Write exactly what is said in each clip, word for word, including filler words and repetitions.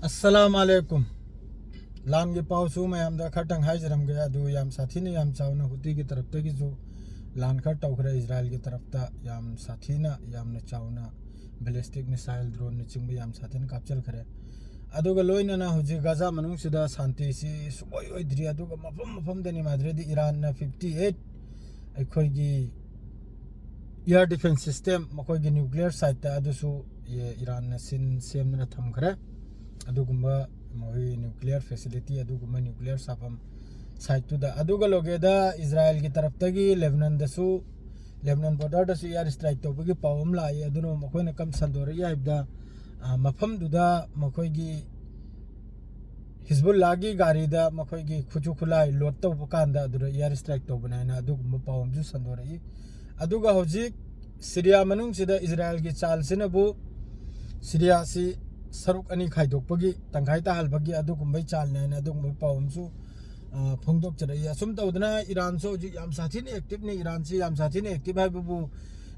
ꯑꯁꯂꯥꯝ ꯑꯂꯩꯀꯨꯝ꯫ ꯂꯥꯟꯒꯤ ꯄꯥꯎꯁꯨ ꯃꯌꯥꯝꯗ ꯈꯔꯇꯪ ꯍꯥꯏꯖꯔꯝꯒꯦ꯫ ꯑꯗꯨ ꯌꯥꯝ ꯁꯥꯊꯤꯅ, ꯌꯥꯝ ꯆꯥꯎꯅ ꯍꯨꯇꯤꯒꯤ ꯇꯔꯞꯇꯒꯤꯁꯨ ꯂꯥꯟ ꯈꯔ ꯇꯧꯈ꯭ꯔꯦ꯫ ꯏꯖꯔꯥꯏꯜꯒꯤ ꯇꯔꯞꯇ ꯌꯥꯝ ꯁꯥꯊꯤꯅ, ꯌꯥꯝꯅ ꯆꯥꯎꯅ ballistic missile, droneꯅꯆꯤꯡꯕ ꯌꯥꯝ ꯁꯥꯊꯤꯅ ꯀꯥꯞꯆꯤꯟꯈ꯭ꯔꯦ꯫ ꯑꯗꯨꯒ ꯂꯣꯏꯅꯅ ꯍꯧꯖꯤꯛ ꯒꯥꯖꯥ ꯃꯅꯨꯡꯁꯤꯗ ꯁꯥꯟꯇꯤꯁꯤ ꯁꯨꯡꯑꯣꯏ ꯑꯣꯏꯗ꯭ꯔꯤ꯫ ꯑꯗꯨꯒ ꯃꯐꯝ ꯃꯐꯝꯗꯅꯤ ꯃꯥꯗ꯭ꯔꯦꯗꯤ ꯏꯔꯥꯟꯅ fifty eight ꯑꯩꯈꯣꯏꯒꯤ air defense system, ꯃꯈꯣꯏꯒꯤ nuclear siteꯇ, ꯑꯗꯨꯁꯨ ꯏꯔꯥꯟꯅ ꯁꯤꯟ ꯁꯦꯝꯗꯨꯅ ꯊꯝꯈ꯭ꯔꯦ꯫ ꯑꯗꯨꯒꯨꯝꯕ ꯃꯈꯣꯏ nuclear facility, ꯑꯗꯨꯒꯨꯝꯕ nuclear ꯁꯥꯐꯝ siteꯇꯨꯗ꯫ ꯑꯗꯨꯒ ꯂꯣꯏꯒꯦꯗ ꯏꯖꯔꯥꯏꯜꯒꯤ ꯇꯔꯞꯇꯒꯤ ꯂꯦꯕꯅꯟꯗꯁꯨ, ꯂꯦꯕꯅꯟ borderꯗꯁꯨ air strike ꯇꯧꯕꯒꯤ ꯄꯥꯎ ꯑꯃ ꯂꯥꯛꯏ꯫ ꯑꯗꯨꯅ ꯃꯈꯣꯏꯅ ꯀꯝ ꯁꯟꯗꯣꯔꯛꯏ ꯍꯥꯏꯕꯗ, ꯑ, ꯃꯐꯝꯗꯨꯗ ꯃꯈꯣꯏꯒꯤ ꯍꯤꯖꯕꯨꯜꯂꯥꯒꯤ ꯒꯥꯔꯤꯗ ꯃꯈꯣꯏꯒꯤ ꯈꯨꯠꯁꯨ ꯈꯨꯠꯂꯥꯏ load ꯇꯧꯕ ꯀꯥꯟꯗ ꯑꯗꯨꯗ air strike ꯇꯧꯕꯅꯦ ꯍꯥꯏꯅ ꯑꯗꯨꯒꯨꯝꯕ ꯄꯥꯎ ꯑꯃꯁꯨ ꯁꯟꯗꯣꯔꯛꯏ꯫ ꯑꯗꯨꯒ ꯍꯧꯖꯤꯛ ꯁꯤꯔꯤꯌꯥ ꯃꯅꯨꯡꯁꯤꯗ ꯏꯖꯔꯥꯏꯜꯒꯤ ꯆꯥꯜꯁꯤꯅꯕꯨ ꯁꯤꯔꯤꯌꯥꯁꯤ ꯁꯔꯨꯛ ꯑꯅꯤ ꯈꯥꯏꯗꯣꯛꯄꯒꯤ, ꯇꯪꯈꯥꯏ ꯇꯥꯍꯟꯕꯒꯤ ꯑꯗꯨꯒꯨꯝꯕꯩ ꯆꯥꯜꯅꯦ ꯍꯥꯏꯅ ꯑꯗꯨꯒꯨꯝꯕꯩ ꯄꯥꯎ ꯑꯃꯁꯨ, ꯑ, ꯐꯣꯡꯗꯣꯛꯆꯔꯛꯏ꯫ ꯑꯁꯨꯝ ꯇꯧꯗꯅ ꯏꯔꯥꯟꯁꯨ ꯍꯧꯖꯤꯛ ꯌꯥꯝ ꯁꯥꯊꯤꯅ activeꯅꯤ꯫ ꯏꯔꯥꯟꯁꯤ ꯌꯥꯝ ꯁꯥꯊꯤꯅ active ꯍꯥꯏꯕꯕꯨ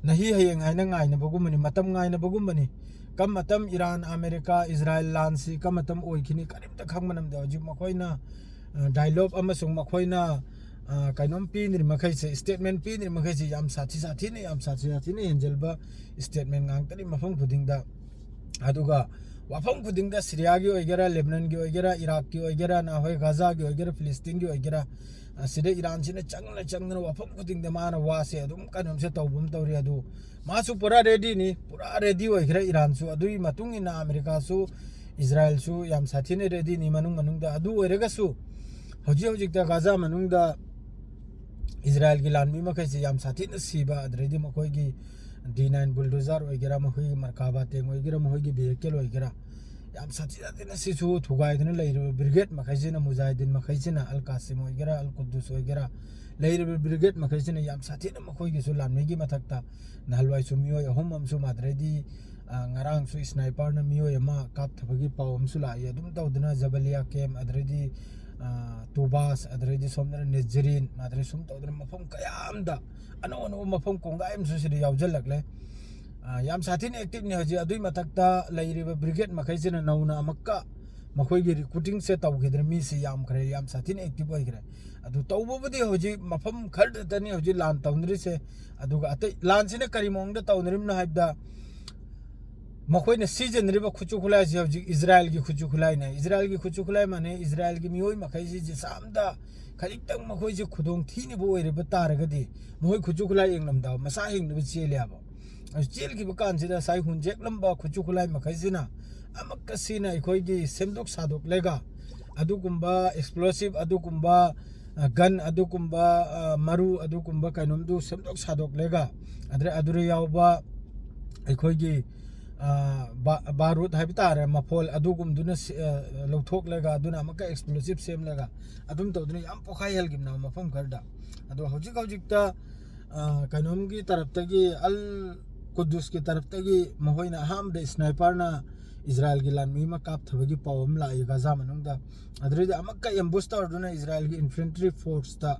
ꯅꯍꯤ ꯍꯌꯦꯡ ꯍꯥꯏꯅ ꯉꯥꯏꯅꯕꯒꯨꯝꯕꯅꯤ, ꯃꯇꯝ ꯉꯥꯏꯅꯕꯒꯨꯝꯕꯅꯤ꯫ ꯀꯔꯝ ꯃꯇꯝ ꯏꯔꯥꯟ, ꯑꯃꯦꯔꯤꯀꯥ, ꯏꯖꯔꯥꯏꯜ ꯂꯥꯟꯁꯤ ꯀꯔꯝ ꯃꯇꯝ ꯑꯣꯏꯈꯤꯅꯤ ꯀꯔꯤꯝꯇ ꯈꯪꯕ ꯉꯝꯗꯦ꯫ ꯍꯧꯖꯤꯛ ꯃꯈꯣꯏꯅ, ꯑ, dialogue ꯑꯃꯁꯨꯡ ꯃꯈꯣꯏꯅ, ꯑ, ꯀꯩꯅꯣꯝ ꯄꯤꯅꯔꯤ ꯃꯈꯩꯁꯦ, statement ꯄꯤꯅꯔꯤ ꯃꯈꯩꯁꯦ ꯌꯥꯝ ꯁꯥꯊꯤ ꯁꯥꯊꯤꯅ, ꯌꯥꯝ ꯁꯥꯊꯤ ꯁꯥꯊꯤꯅ ꯍꯦꯟꯖꯤꯟꯕ statement ꯉꯥꯛꯇꯅꯤ ꯃꯐꯝ ꯈꯨꯗꯤꯡꯗ꯫ ꯑꯗꯨꯒ ꯋꯥꯐꯝ ꯈꯨꯗꯤꯡꯗ ꯁꯤꯔꯤꯌꯥꯒꯤ ꯑꯣꯏꯒꯦꯔꯥ, ꯂꯦꯕꯅꯟꯒꯤ ꯑꯣꯏꯒꯦꯔꯥ, ꯏꯔꯥꯛꯀꯤ ꯑꯣꯏꯒꯦꯔꯥ, ꯅꯍꯥꯟꯋꯥꯏ ꯒꯥꯖꯥꯒꯤ ꯑꯣꯏꯒꯦꯔꯥ, ꯐꯤꯂꯤꯁꯇꯤꯟꯒꯤ ꯑꯣꯏꯒꯦꯔꯥ, ꯑꯁꯤꯗ ꯏꯔꯥꯟꯁꯤꯅ ꯆꯪꯅ ꯆꯪꯗꯅ ꯋꯥꯐꯝ ꯈꯨꯗꯤꯡꯗ ꯃꯥꯅ ꯋꯥꯁꯦ ꯑꯗꯨꯝ ꯀꯩꯅꯣꯝꯁꯦ ꯇꯧꯕ ꯑꯃ ꯇꯧꯔꯤ꯫ ꯑꯗꯨ ꯃꯥꯁꯨ ꯄꯨꯔꯥ readyꯅꯤ, ꯄꯨꯔꯥ ready ꯑꯣꯏꯈ꯭ꯔꯦ ꯏꯔꯥꯟꯁꯨ꯫ ꯑꯗꯨꯒꯤ ꯃꯇꯨꯡ ꯏꯟꯅ ꯑꯃꯦꯔꯤꯀꯥꯁꯨ, ꯏꯖꯔꯥꯏꯜꯁꯨ ꯌꯥꯝ ꯁꯥꯊꯤꯅ readyꯅꯤ ꯃꯅꯨꯡ ꯃꯅꯨꯡꯗ꯫ ꯑꯗꯨ ꯑꯣꯏꯔꯒꯁꯨ ꯍꯧꯖꯤꯛ ꯍꯧꯖꯤꯛꯇ ꯒꯥꯖꯥ ꯃꯅꯨꯡꯗ ꯏꯖꯔꯥꯏꯜꯒꯤ ꯂꯥꯟꯃꯤ ꯃꯈꯩꯁꯤ ꯌꯥꯝ ꯁꯥꯊꯤꯅ ꯁꯤꯕ, ꯑꯗꯨꯗꯩꯗꯤ ꯃꯈꯣꯏꯒꯤ D nine bulldozer ꯑꯣꯏꯒꯦꯔꯥ, ꯃꯈꯣꯏꯒꯤ ꯃꯔꯀꯥꯕꯥ tank ꯑꯣꯏꯒꯦꯔꯥ, ꯃꯈꯣꯏꯒꯤ vehicle ꯑꯣꯏꯒꯦꯔꯥ, ꯌꯥꯝ ꯁꯥꯊꯤ ꯁꯥꯊꯤꯅ ꯁꯤꯁꯨ ꯊꯨꯒꯥꯏꯗꯨꯅ ꯂꯩꯔꯤꯕ brigade ꯃꯈꯩꯁꯤꯅ, ꯃꯨꯖꯥꯍꯤꯗꯤꯟ ꯃꯈꯩꯁꯤꯅ, ꯑꯜ ꯀꯥꯁꯤꯝ ꯑꯣꯏꯒꯦꯔꯥ, ꯑꯜ ꯀꯨꯗꯨꯁ ꯑꯣꯏꯒꯦꯔꯥ, ꯂꯩꯔꯤꯕ brigade ꯃꯈꯩꯁꯤꯅ ꯌꯥꯝ ꯁꯥꯊꯤꯅ ꯃꯈꯣꯏꯒꯤꯁꯨ ꯂꯥꯟꯃꯤꯒꯤ ꯃꯊꯛꯇ ꯅꯍꯥꯟꯋꯥꯏꯁꯨ ꯃꯤꯑꯣꯏ ꯑꯍꯨꯝ ꯑꯃꯁꯨ ꯃꯥꯗ꯭ꯔꯩꯗꯤ, ꯑ, ꯉꯔꯥꯡꯁꯨ sniperꯅ ꯃꯤꯑꯣꯏ ꯑꯃ ꯀꯥꯞꯊꯕꯒꯤ ꯄꯥꯎ ꯑꯃꯁꯨ ꯂꯥꯛꯏ꯫ ꯑꯗꯨꯝ ꯇꯧꯗꯅ ꯖꯕꯂꯤꯌꯥ camp, ꯑꯗꯨꯗꯩꯗꯤ, ꯑ, ꯇꯨꯕꯥꯁ, ꯑꯗꯨꯗꯩꯗꯤ ꯁꯣꯝꯗꯅ ꯅꯦꯖꯔꯤꯟ, ꯃꯥꯗ꯭ꯔꯩ ꯁꯨꯝ ꯇꯧꯗꯅ ꯃꯐꯝ ꯀꯌꯥ ꯑꯃꯗ ꯑꯅꯧ ꯑꯅꯧꯕ ꯃꯐꯝ ꯀꯣꯡꯒꯥꯏ ꯑꯃꯁꯨ ꯁꯤꯗ ꯌꯥꯎꯁꯤꯜꯂꯛꯂꯦ꯫ ꯑ, ꯌꯥꯝ ꯁꯥꯊꯤꯅ activeꯅꯤ ꯍꯧꯖꯤꯛ꯫ ꯑꯗꯨꯏ ꯃꯊꯛꯇ ꯂꯩꯔꯤꯕ brigade ꯃꯈꯩꯁꯤꯅ ꯅꯧꯅ ꯑꯃꯨꯛꯀ ꯃꯈꯣꯏꯒꯤ recruitingꯁꯦ ꯇꯧꯈꯤꯗ꯭ꯔꯦ꯫ ꯃꯤꯁꯤ ꯌꯥꯝꯈ꯭ꯔꯦ, ꯌꯥꯝ ꯁꯥꯊꯤꯅ active ꯑꯣꯏꯈ꯭ꯔꯦ꯫ ꯑꯗꯨ ꯇꯧꯕꯕꯨꯗꯤ ꯍꯧꯖꯤꯛ ꯃꯐꯝ ꯈꯔꯗꯇꯅꯤ ꯍꯧꯖꯤꯛ ꯂꯥꯟ ꯇꯧꯅꯔꯤꯁꯦ꯫ ꯑꯗꯨꯒ ꯑꯇꯩ ꯂꯥꯟꯁꯤꯅ ꯀꯔꯤ ꯃꯑꯣꯡꯗ ꯇꯧꯅꯔꯤꯕꯅꯣ ꯍꯥꯏꯕꯗ, ꯃꯈꯣꯏꯅ ꯁꯤꯖꯤꯟꯅꯔꯤꯕ ꯈꯨꯠꯁꯨ ꯈꯨꯠꯂꯥꯏꯁꯤ ꯍꯧꯖꯤꯛ ꯏꯖꯔꯥꯏꯜꯒꯤ ꯈꯨꯠꯁꯨ ꯈꯨꯠꯂꯥꯏꯅꯦ꯫ ꯏꯖꯔꯥꯏꯜꯒꯤ ꯈꯨꯠꯁꯨ ꯈꯨꯠꯂꯥꯏ ꯃꯥꯟꯅꯩ꯫ ꯏꯖꯔꯥꯏꯜꯒꯤ ꯃꯤꯑꯣꯏ ꯃꯈꯩꯁꯤ ꯖꯤꯁꯥꯝꯗ ꯈꯖꯤꯛꯇꯪ ꯃꯈꯣꯏꯁꯤ ꯈꯨꯗꯣꯡ ꯊꯤꯅꯤꯕ ꯑꯣꯏꯔꯤꯕ ꯇꯥꯔꯒꯗꯤ, ꯃꯈꯣꯏ ꯈꯨꯠꯁꯨ ꯈꯨꯠꯂꯥꯏ ꯌꯦꯡꯂꯝꯗꯕ ꯃꯁꯥ ꯍꯤꯡꯅꯕ ꯆꯦꯜꯂꯦ ꯍꯥꯏꯕ꯫ ꯑꯗꯨ ꯆꯦꯜꯈꯤꯕ ꯀꯥꯟꯁꯤꯗ ꯉꯁꯥꯏ ꯍꯨꯟꯖꯦꯛꯂꯝꯕ ꯈꯨꯠꯁꯨ ꯈꯨꯠꯂꯥꯏ ꯃꯈꯩꯁꯤꯅ ꯑꯃꯨꯛꯀ ꯁꯤꯅ ꯑꯩꯈꯣꯏꯒꯤ ꯁꯦꯝꯗꯣꯛ ꯁꯥꯗꯣꯛꯂꯒ, ꯑꯗꯨꯒꯨꯝꯕ explosive, ꯑꯗꯨꯒꯨꯝꯕ, ꯑ, gun, ꯑꯗꯨꯒꯨꯝꯕ, ꯑ, ꯃꯔꯨ, ꯑꯗꯨꯒꯨꯝꯕ ꯀꯩꯅꯣꯝꯗꯨ ꯁꯦꯝꯗꯣꯛ ꯁꯥꯗꯣꯛꯂꯒ, ꯑꯗꯨꯗ, ꯑꯗꯨꯗ ꯌꯥꯎꯕ ꯑꯩꯈꯣꯏꯒꯤ, ꯑ, ꯕꯥ-, ꯕꯥꯔꯨꯠ ꯍꯥꯏꯕ ꯇꯥꯔꯦ, ꯃꯐꯣꯜ ꯑꯗꯨꯒꯨꯝꯗꯨꯅ ꯁꯤ-, ꯑ, ꯂꯧꯊꯣꯛꯂꯒ, ꯑꯗꯨꯅ ꯑꯃꯨꯛꯀ explosive ꯁꯦꯝꯂꯒ, ꯑꯗꯨꯝ ꯇꯧꯗꯨꯅ ꯌꯥꯝ ꯄꯣꯈꯥꯏꯍꯜꯈꯤꯕꯅꯦꯕ ꯃꯐꯝ ꯈꯔꯗ꯫ ꯑꯗꯣ ꯍꯧꯖꯤꯛ ꯍꯧꯖꯤꯛꯇ, ꯑ, ꯀꯩꯅꯣꯝꯒꯤ ꯇꯔꯞꯇꯒꯤ, ꯑꯜ ꯀꯨꯗꯨꯁꯀꯤ ꯇꯔꯞꯇꯒꯤ ꯃꯈꯣꯏꯅ ꯑꯍꯥꯟꯕꯗ sniperꯅ ꯏꯖꯔꯥꯏꯜꯒꯤ ꯂꯥꯟꯃꯤ ꯑꯃ ꯀꯥꯞꯊꯕꯒꯤ ꯄꯥꯎ ꯑꯃ ꯂꯥꯛꯏ ꯒꯥꯖꯥ ꯃꯅꯨꯡꯗ꯫ ꯑꯗꯨꯗꯩꯗꯤ ꯑꯃꯨꯛꯀ ambush ꯇꯧꯔꯗꯨꯅ ꯏꯖꯔꯥꯏꯜꯒꯤ infantry forceꯇ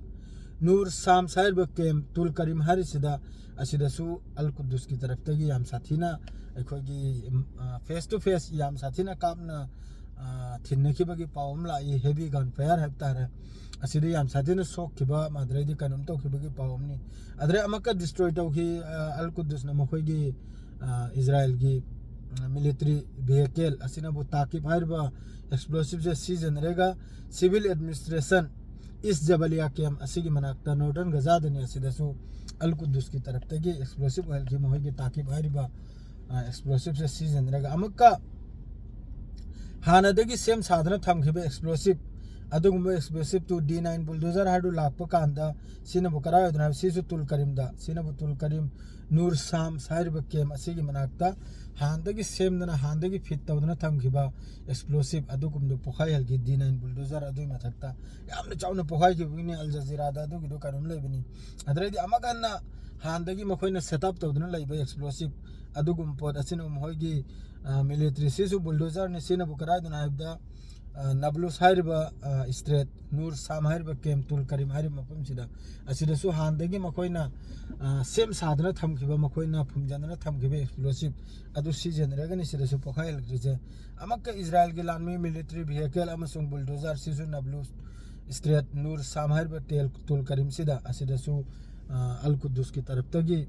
ꯅꯨꯔ ꯁꯥꯝꯁ ꯍꯥꯏꯔꯤꯕ camp, ꯇꯨꯜ ꯀꯔꯤꯝ ꯍꯥꯏꯔꯤꯁꯤꯗ, ꯑꯁꯤꯗꯁꯨ ꯑꯜ ꯀꯨꯗꯨꯁꯀꯤ ꯇꯔꯞꯇꯒꯤ ꯌꯥꯝ ꯁꯥꯊꯤꯅ ꯑꯩꯈꯣꯏꯒꯤ, ꯎꯝ, ꯑ, face to face ꯌꯥꯝ ꯁꯥꯊꯤꯅ ꯀꯥꯞꯅ, ꯑ, ꯊꯤꯟꯅꯈꯤꯕꯒꯤ ꯄꯥꯎ ꯑꯃ ꯂꯥꯛꯏ꯫ Heavy gun fire ꯍꯥꯏꯕ ꯇꯥꯔꯦ꯫ ꯑꯁꯤꯗ ꯌꯥꯝ ꯁꯥꯊꯤꯅ ꯁꯣꯛꯈꯤꯕ, ꯑꯗꯨꯗꯩꯗꯤ ꯀꯩꯅꯣꯝ ꯇꯧꯈꯤꯕꯒꯤ ꯄꯥꯎ ꯑꯃꯅꯤ꯫ ꯑꯗꯨꯗꯩ ꯑꯃꯨꯛꯀ destroy ꯇꯧꯈꯤ, ꯑ, ꯑꯜ ꯀꯨꯗꯨꯁꯅ ꯃꯈꯣꯏꯒꯤ, ꯑ, ꯏꯖꯔꯥꯏꯜꯒꯤ, ꯑ, military vehicle ꯑꯁꯤꯅꯕꯨ ꯇꯥꯀꯤꯕ ꯍꯥꯏꯔꯤꯕ explosiveꯁꯦ ꯁꯤꯖꯤꯟꯅꯔꯒ civil administration East Jabalia camp ꯑꯁꯤꯒꯤ ꯃꯅꯥꯛꯇ northern ꯒꯖꯥꯗꯅꯤ꯫ ꯑꯁꯤꯗꯁꯨ ꯑꯜ ꯀꯨꯗꯨꯁꯀꯤ ꯇꯔꯞꯇꯒꯤ explosive ꯑꯣꯏꯍꯜꯈꯤ꯫ ꯃꯈꯣꯏꯒꯤ ꯇꯥꯀꯤꯕ ꯍꯥꯏꯔꯤꯕ, ꯑ, explosiveꯁꯦ ꯁꯤꯖꯤꯟꯅꯔꯒ ꯑꯃꯨꯛꯀ ꯍꯥꯟꯅꯗꯒꯤ ꯁꯦꯝ ꯁꯥꯗꯨꯅ ꯊꯝꯈꯤꯕ explosive, ꯑꯗꯨꯒꯨꯝꯕ explosive two D nine bulldozer ꯍꯥꯏꯗꯨ ꯂꯥꯛꯄ ꯀꯥꯟꯗ ꯁꯤꯅꯕꯨ ꯀꯔꯥꯏ ꯑꯣꯏꯗꯣꯏꯅꯣ ꯍꯥꯏꯕ, ꯁꯤꯁꯨ ꯇꯨꯜ ꯀꯔꯤꯝꯗ, ꯁꯤꯅꯕꯨ ꯇꯨꯜ ꯀꯔꯤꯝ ꯅꯨꯔ ꯁꯥꯝꯁ ꯍꯥꯏꯔꯤꯕ camp ꯑꯁꯤꯒꯤ ꯃꯅꯥꯛꯇ ꯍꯥꯟꯅꯗꯒꯤ ꯁꯦꯝꯗꯅ, ꯍꯥꯟꯅꯗꯒꯤ fit ꯇꯧꯗꯨꯅ ꯊꯝꯈꯤꯕ explosive ꯑꯗꯨꯒꯨꯝꯕꯗꯨ ꯄꯣꯈꯥꯏꯍꯜꯈꯤ꯫ D nine bulldozer ꯑꯗꯨꯒꯤ ꯃꯊꯛꯇ ꯌꯥꯝꯅ ꯆꯥꯎꯅ ꯄꯣꯈꯥꯏꯈꯤꯕꯒꯤꯅꯤ꯫ Al Jazeeraꯗ ꯑꯗꯨꯒꯤꯗꯣ ꯀꯩꯅꯣꯝ ꯂꯩꯕꯅꯤ꯫ ꯑꯗꯨꯗꯩꯗꯤ ꯑꯃꯨꯛ ꯍꯟꯅ ꯍꯥꯟꯅꯗꯒꯤ ꯃꯈꯣꯏꯅ set up ꯇꯧꯗꯨꯅ ꯂꯩꯕ explosive ꯑꯗꯨꯒꯨꯝꯕ ꯄꯣꯠ ꯑꯁꯤꯅ ꯃꯈꯣꯏꯒꯤ, ꯑ, military ꯁꯤꯁꯨ bulldozer ꯅꯤ꯫ ꯁꯤꯅꯕꯨ ꯀꯗꯥꯏꯗꯅꯣ ꯍꯥꯏꯕꯗ, ꯑ, ꯅꯥꯕ꯭ꯂꯨꯁ ꯍꯥꯏꯔꯤꯕ, ꯑ, ꯏꯁꯇ꯭ꯔꯦꯠ, ꯅꯨꯔ ꯁꯥꯝ ꯍꯥꯏꯔꯤꯕ ꯀꯦꯝ, ꯇꯨꯜ ꯀꯔꯤꯝ ꯍꯥꯏꯔꯤꯕ ꯃꯐꯝꯁꯤꯗ, ꯑꯁꯤꯗꯁꯨ ꯍꯥꯟꯅꯗꯒꯤ ꯃꯈꯣꯏꯅ, ꯑ, ꯁꯦꯝ ꯁꯥꯗꯨꯅ ꯊꯝꯈꯤꯕ, ꯃꯈꯣꯏꯅ ꯐꯨꯝꯖꯟꯗꯨꯅ ꯊꯝꯈꯤꯕ ꯑꯦꯛꯁꯄ꯭ꯂꯣꯁꯤꯞ ꯑꯗꯨ ꯁꯤꯖꯤꯟꯅꯔꯒꯅꯤ ꯁꯤꯗꯁꯨ ꯄꯣꯈꯥꯏꯍꯜꯂꯛꯇ꯭ꯔꯤꯁꯦ꯫ ꯑꯃꯨꯛꯀ ꯏꯖꯔꯥꯏꯜꯒꯤ ꯂꯥꯟꯃꯤ, ꯃꯤꯂꯤꯇꯔꯤ ꯚꯤꯍꯤꯀꯜ ꯑꯃꯁꯨꯡ ꯕꯨꯜꯗꯣꯖꯔ ꯁꯤꯁꯨ ꯅꯥꯕ꯭ꯂꯨꯁ ꯏꯁꯇ꯭ꯔꯦꯠ, ꯅꯨꯔ ꯁꯥꯝ ꯍꯥꯏꯔꯤꯕ ꯇꯦꯜ, ꯇꯨꯜ ꯀꯔꯤꯝꯁꯤꯗ, ꯑꯁꯤꯗꯁꯨ, ꯑ, ꯑꯜ ꯀꯨꯗꯨꯁꯀꯤ ꯇꯔꯞꯇꯒꯤ,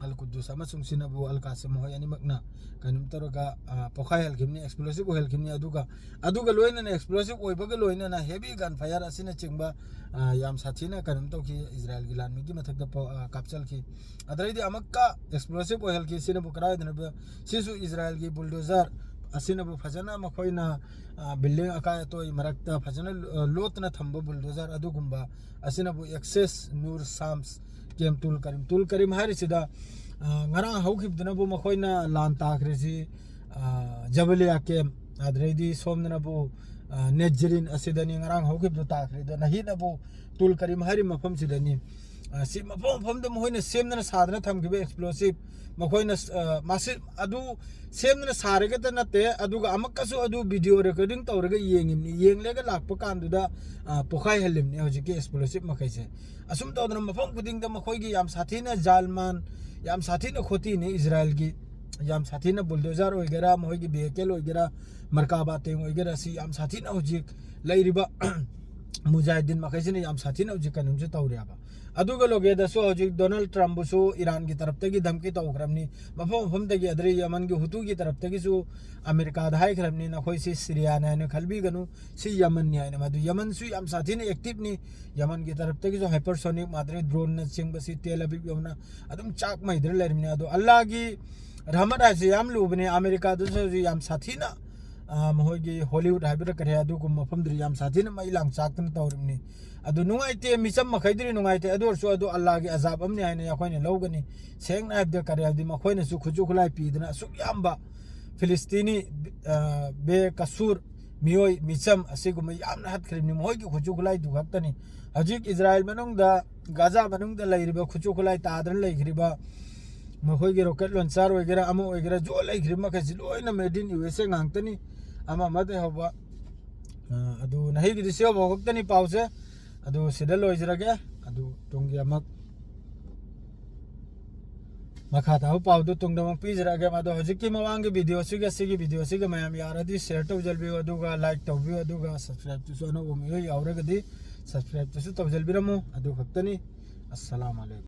ꯑꯜ ꯀꯨꯗꯨꯁ ꯑꯃꯁꯨꯡ ꯁꯤꯅꯕꯨ ꯑꯜ ꯀꯥꯁꯤꯝ ꯃꯈꯣꯏ ꯑꯅꯤꯃꯛꯅ ꯀꯩꯅꯣꯝ ꯇꯧꯔꯒ, ꯑ, ꯄꯣꯈꯥꯏꯍꯜꯈꯤꯕꯅꯤ, ꯑꯦꯛꯁꯄ꯭ꯂꯣꯁꯤꯞ ꯑꯣꯏꯍꯜꯈꯤꯕꯅꯤ꯫ ꯑꯗꯨꯒ, ꯑꯗꯨꯒ ꯂꯣꯏꯅꯅ, ꯑꯦꯛꯁꯄ꯭ꯂꯣꯁꯤꯞ ꯑꯣꯏꯕꯒ ꯂꯣꯏꯅꯅ ꯍꯦꯚꯤ ꯒꯟ ꯐꯥꯏꯌꯔ ꯑꯁꯤꯅꯆꯤꯡꯕ, ꯑ, ꯌꯥꯝ ꯁꯥꯊꯤꯅ ꯀꯩꯅꯣꯝ ꯇꯧꯈꯤ, ꯏꯖꯔꯥꯏꯜꯒꯤ ꯂꯥꯟꯃꯤꯒꯤ ꯃꯊꯛꯇ ꯄ-, ꯑ, ꯀꯥꯞꯆꯜꯈꯤ꯫ ꯑꯗꯩꯗꯤ ꯑꯃꯨꯛꯀ ꯑꯦꯛꯁꯄ꯭ꯂꯣꯁꯤꯞ ꯑꯣꯏꯍꯜꯈꯤ꯫ ꯁꯤꯅꯕꯨ ꯀꯗꯥꯏꯗꯅꯣ? ꯁꯤꯁꯨ ꯏꯖꯔꯥꯏꯜꯒꯤ ꯕꯨꯜꯗꯣꯖꯔ ꯑꯁꯤꯅꯕꯨ ꯐꯖꯅ ꯃꯈꯣꯏꯅ, ꯑ, ꯕꯤꯜꯗꯤꯡ ꯑꯀꯥꯏ ꯑꯇꯣꯏ ꯃꯔꯛꯇ ꯐꯖꯅ, ꯑ, ꯂꯣꯠꯇꯅ ꯊꯝꯕ ꯕꯨꯜꯗꯣꯖꯔ ꯑꯗꯨꯒꯨꯝꯕ ꯑꯁꯤꯅꯕꯨ ꯑꯦꯛꯁꯦꯁ ꯅꯨꯔ ꯁꯥꯝꯁ ꯀꯦꯝ ꯇꯨꯜ ꯀꯔꯤꯝ, ꯇꯨꯜ ꯀꯔꯤꯝ ꯍꯥꯏꯔꯤꯁꯤꯗ, ꯑ, ꯉꯔꯥꯡ ꯍꯧꯈꯤꯕꯗꯨꯅꯕꯨ ꯃꯈꯣꯏꯅ ꯂꯥꯟ ꯇꯥꯈ꯭ꯔꯤꯁꯤ, ꯑ, ꯖꯕꯂꯤꯌꯥ ꯀꯦꯝ, ꯑꯗꯨꯗꯩꯗꯤ ꯁꯣꯝꯗꯅꯕꯨ, ꯑ, ꯅꯦꯖꯔꯤꯟ ꯑꯁꯤꯗꯅꯤ ꯉꯔꯥꯡ ꯍꯧꯈꯤꯕꯗꯨ ꯇꯥꯈ꯭ꯔꯤꯗꯣ꯫ ꯅꯍꯤꯠꯅꯕꯨ ꯇꯨꯜ ꯀꯔꯤꯝ ꯍꯥꯏꯔꯤꯕ ꯃꯐꯝꯁꯤꯗꯅꯤ꯫ ꯑ, ꯁꯤ ꯃꯐꯝ ꯃꯐꯝꯗ ꯃꯈꯣꯏꯅ ꯁꯦꯝꯗꯅ ꯁꯥꯗꯅ ꯊꯝꯈꯤꯕ ꯑꯦꯛꯁꯄ꯭ꯂꯣꯁꯤꯞ, ꯃꯈꯣꯏꯅ, ꯑ, ꯃꯁꯤ ꯑꯗꯨ ꯁꯦꯝꯗꯅ ꯁꯥꯔꯒꯇ ꯅꯠꯇꯦ, ꯑꯗꯨꯒ ꯑꯃꯨꯛꯀꯁꯨ ꯑꯗꯨ ꯚꯤꯗꯤꯑꯣ ꯔꯦꯀꯣꯔꯗꯤꯡ ꯇꯧꯔꯒ ꯌꯦꯡꯉꯤꯕꯅꯤ, ꯌꯦꯡꯂꯒ ꯂꯥꯛꯄ ꯀꯥꯟꯗꯨꯗ, ꯑ, ꯄꯣꯈꯥꯏꯍꯜꯂꯤꯕꯅꯤ ꯍꯧꯖꯤꯛꯀꯤ ꯑꯦꯛꯁꯄ꯭ꯂꯣꯁꯤꯞ ꯃꯈꯩꯁꯦ꯫ ꯑꯁꯨꯝ ꯇꯧꯗꯅ ꯃꯐꯝ ꯈꯨꯗꯤꯡꯗ ꯃꯈꯣꯏꯒꯤ ꯌꯥꯝ ꯁꯥꯊꯤꯅ ꯖꯥꯜꯃꯥꯟ, ꯌꯥꯝ ꯁꯥꯊꯤꯅ ꯈꯣꯇꯤꯅꯤ ꯏꯖꯔꯥꯏꯜꯒꯤ, ꯌꯥꯝ ꯁꯥꯊꯤꯅ ꯕꯨꯜꯗꯣꯖꯔ ꯑꯣꯏꯒꯦꯔꯥ, ꯃꯈꯣꯏꯒꯤ ꯚꯤꯍꯤꯀꯜ ꯑꯣꯏꯒꯦꯔꯥ, ꯃꯔꯀꯥꯕꯥ ꯇꯦꯡ ꯑꯣꯏꯒꯦꯔꯥ, ꯁꯤ ꯌꯥꯝ ꯁꯥꯊꯤꯅ ꯍꯧꯖꯤꯛ ꯂꯩꯔꯤꯕ ꯃꯨꯖꯥꯍꯤꯗꯤꯟ ꯃꯈꯩꯁꯤꯅ ꯌꯥꯝ ꯁꯥꯊꯤꯅ ꯍꯧꯖꯤꯛ ꯀꯩꯅꯣꯝꯁꯨ ꯇꯧꯔꯦꯕ꯫ ꯑꯗꯨꯒ ꯂꯣꯒꯦꯗꯁꯨ ꯍꯧꯖꯤꯛ ꯗꯣꯅꯥꯜꯗ ꯇ꯭ꯔꯝꯞꯕꯨꯁꯨ ꯏꯔꯥꯟꯒꯤ ꯇꯔꯞꯇꯒꯤ ꯙꯝꯀꯤ ꯇꯧꯈ꯭ꯔꯕꯅꯤ꯫ ꯃꯐꯝ ꯃꯐꯝꯗꯒꯤ, ꯑꯗꯩ ꯌꯃꯟꯒꯤ ꯍꯨꯇꯨꯒꯤ ꯇꯔꯞꯇꯒꯤꯁꯨ ꯑꯃꯦꯔꯤꯀꯥꯗ ꯍꯥꯏꯈ꯭ꯔꯕꯅꯤ, "ꯅꯈꯣꯏꯁꯤ ꯁꯤꯔꯤꯌꯥꯅꯤ ꯍꯥꯏꯅ ꯈꯟꯕꯤꯒꯅꯨ, ꯁꯤ ꯌꯃꯟꯅꯤ" ꯍꯥꯏꯅ꯫ ꯃꯗꯨ ꯌꯃꯟꯁꯨ ꯌꯥꯝ ꯁꯥꯊꯤꯅ ꯑꯦꯛꯇꯤꯞꯅꯤ꯫ ꯌꯃꯟꯒꯤ ꯇꯔꯞꯇꯒꯤꯁꯨ ꯍꯥꯏꯄꯔꯁꯣꯅꯤꯛ ꯃꯥꯗ꯭ꯔꯦ ꯗ꯭ꯔꯣꯟꯅꯆꯤꯡꯕꯁꯤ ꯇꯦꯜ ꯑꯕꯤꯕ ꯌꯧꯅ ꯑꯗꯨꯝ ꯆꯥꯛ ꯃꯩꯗꯅ ꯂꯩꯔꯤꯕꯅꯤ꯫ ꯑꯗꯣ ꯑꯜꯂꯥꯒꯤ ꯔꯍꯃꯠ ꯍꯥꯏꯁꯤ ꯌꯥꯝ ꯂꯨꯕꯅꯤ꯫ ꯑꯃꯦꯔꯤꯀꯥꯗꯁꯨ ꯍꯧꯖꯤꯛ ꯌꯥꯝ ꯁꯥꯊꯤꯅ, ꯑ, ꯃꯈꯣꯏꯒꯤ ꯍꯣꯂꯤꯋꯨꯗ ꯍꯥꯏꯕꯗ ꯀꯔꯤ, ꯑꯗꯨꯒꯨꯝꯕ ꯃꯐꯝꯗꯨꯗꯤ ꯌꯥꯝ ꯁꯥꯊꯤꯅ ꯃꯩ ꯂꯥꯡ ꯆꯥꯛꯇꯅ ꯇꯧꯔꯤꯕꯅꯤ꯫ ꯑꯗꯨ ꯅꯨꯡꯉꯥꯏꯇꯦ, ꯃꯤꯆꯝ ꯃꯈꯩꯗꯨꯗꯤ ꯅꯨꯡꯉꯥꯏꯇꯦ꯫ ꯑꯗꯨ ꯑꯣꯏꯔꯁꯨ ꯑꯗꯨ ꯑꯜꯂꯥꯒꯤ ꯑꯖꯥꯕ ꯑꯃꯅꯤ ꯍꯥꯏꯅ ꯑꯩꯈꯣꯏꯅ ꯂꯧꯒꯅꯤ꯫ ꯁꯦꯡꯅ ꯍꯥꯏꯕꯗ ꯀꯔꯤ ꯍꯥꯏꯕꯗꯤ ꯃꯈꯣꯏꯅꯁꯨ ꯈꯨꯠꯁꯨ ꯈꯨꯠꯂꯥꯏ ꯄꯤꯗꯅ ꯑꯁꯨꯛ ꯌꯥꯝꯕ ꯐꯤꯂꯤꯁꯇꯤꯅꯤ, ꯑ, ꯕꯦ ꯀꯁꯨꯔ ꯃꯤꯑꯣꯏ ꯃꯤꯆꯝ ꯑꯁꯤꯒꯨꯝꯕ ꯌꯥꯝꯅ ꯍꯥꯠꯈ꯭ꯔꯤꯕꯅꯤ꯫ ꯃꯈꯣꯏꯒꯤ ꯈꯨꯠꯁꯨ ꯈꯨꯠꯂꯥꯏꯗꯨ ꯈꯛꯇꯅꯤ꯫ ꯍꯧꯖꯤꯛ ꯏꯖꯔꯥꯏꯜ ꯃꯅꯨꯡꯗ, ꯒꯥꯖꯥ ꯃꯅꯨꯡꯗ ꯂꯩꯔꯤꯕ ꯈꯨꯠꯁꯨ ꯈꯨꯠꯂꯥꯏ ꯇꯥꯗꯅ ꯂꯩꯈ꯭ꯔꯤꯕ, ꯃꯈꯣꯏꯒꯤ ꯔꯣꯀꯦꯠ ꯂꯣꯟꯆꯔ ꯑꯣꯏꯒꯦꯔꯥ, ꯑꯃ ꯑꯣꯏꯒꯦꯔꯥ, ꯖꯣ ꯂꯩꯈ꯭ꯔꯤꯕ ꯃꯈꯩꯁꯤ ꯂꯣꯏꯅ made in ꯌꯨ ꯑꯦꯁ ꯑꯦ ꯉꯥꯛꯇꯅꯤ꯫ ꯑꯃ ꯑꯃꯗꯒꯤ ꯍꯧꯕ ꯑ, ꯑꯗꯨ ꯅꯍꯩꯒꯤꯗꯤ ꯁꯤ ꯌꯧꯕ ꯈꯛꯇꯅꯤ ꯄꯥꯎꯁꯦ꯫ ꯑꯗꯨ ꯁꯤꯗ ꯂꯣꯏꯖꯔꯒꯦ꯫ ꯑꯗꯨ ꯇꯨꯡꯒꯤ ꯑꯃꯨꯛ ꯃꯈꯥ ꯇꯥꯕ ꯄꯥꯎꯗꯨ ꯇꯨꯡꯗ ꯑꯃꯨꯛ ꯄꯤꯖꯔꯛꯑꯒꯦ꯫ ꯑꯗꯣ ꯍꯧꯖꯤꯛꯀꯤ ꯃꯃꯥꯡꯒꯤ ꯚꯤꯗꯤꯑꯣꯁꯤꯒ ꯁꯤꯒꯤ ꯚꯤꯗꯤꯑꯣꯁꯤꯒ ꯃꯌꯥꯝ ꯌꯥꯔꯗꯤ ꯁꯤꯌꯔ ꯇꯧꯖꯕꯤꯌꯨ, ꯑꯗꯨꯒ ꯂꯥꯏꯛ ꯇꯧꯕꯤꯌꯨ, ꯑꯗꯨꯒ ꯁꯕꯁꯀ꯭ꯔꯥꯏꯕꯇꯨꯁꯨ ꯑꯅꯧꯕ ꯃꯤꯑꯣꯏ ꯌꯥꯎꯔꯒꯗꯤ ꯁꯕꯁꯀ꯭ꯔꯥꯏꯕꯇꯨꯁꯨ ꯇꯧꯖꯕꯤꯔꯝꯃꯨ꯫ ꯑꯗꯨ ꯈꯛꯇꯅꯤ꯫ ꯑꯁꯂꯥꯃꯨ ꯑꯂꯩꯀꯨꯝ꯫